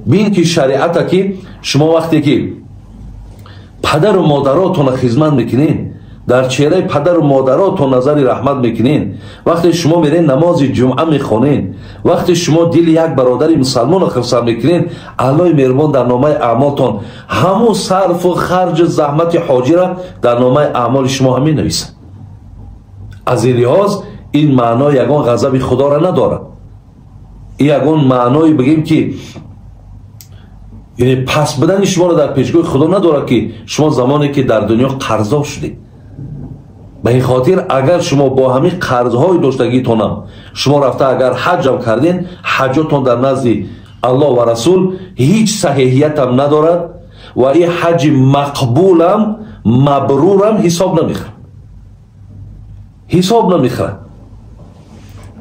Бин ки шариата ки шумо вақте ки падару модаротонро хизмат мекунед, дар чеҳраи падару модаротон назари раҳмат мекунед, вақте шумо меред намози ҷумъа мехонед, вақте шумо дили як бародари мусалмонро хурсанд мекунед, Аллоҳи меҳрубон дар номаи аъмолтон ҳамун сарфу харҷу заҳмати ҳоҷира дар номаи аъмоли шумо ҳам менависад. Аз ин лиҳоз ин маъно ягон ғазаби худоро надорад. Ин ягон маъное бигем ки яъне пас будани шуморо дар пешгоҳи худо надорад, ки шумо замоне ки дар дунё қарздор шудед. Ба ин хотир агар шумо бо ҳамин қарзҳои доштагитонам шумо рафта агар ҳаҷам карден, ҳаҷотон дар назди Аллоҳ ва Расул ҳеҷ саҳеҳиятам надорад ва ин ҳаҷи мақбулам мабрурам ҳисоб намехӯрад, ҳисоб намехӯрад.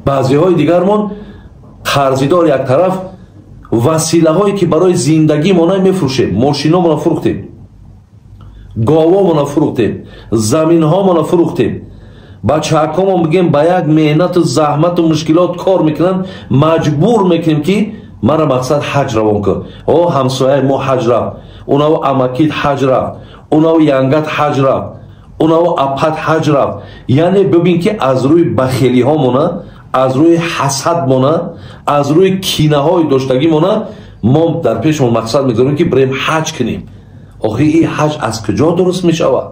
Баъзеҳои дигармон қарзидор як тараф, василаҳое ки барои зиндагимона мефурӯшем, мошиномона фурӯхтем, говомона фурӯхтем, заминҳомона фурӯхтем, бачаакомон бигем ба як меҳнату заҳмату мушкилот кор мекунанд, маҷбур мекунем ки мара мақсад ҳаҷ равон кун. О, ҳамсояи мо ҳаҷ рафт, унаву амакит ҳаҷ рафт, унаву янгат ҳаҷ рафт, унаву апат ҳаҷ рафт. Яъне бибин ки аз рӯи бахелиҳомона, аз рӯи ҳасадмона, аз рӯи кинаҳои доштагимона мо дар пешмон мақсад мегузорем ки бирем ҳаҷ кунем. Охи ин ҳаҷ аз куҷо дуруст мешавад?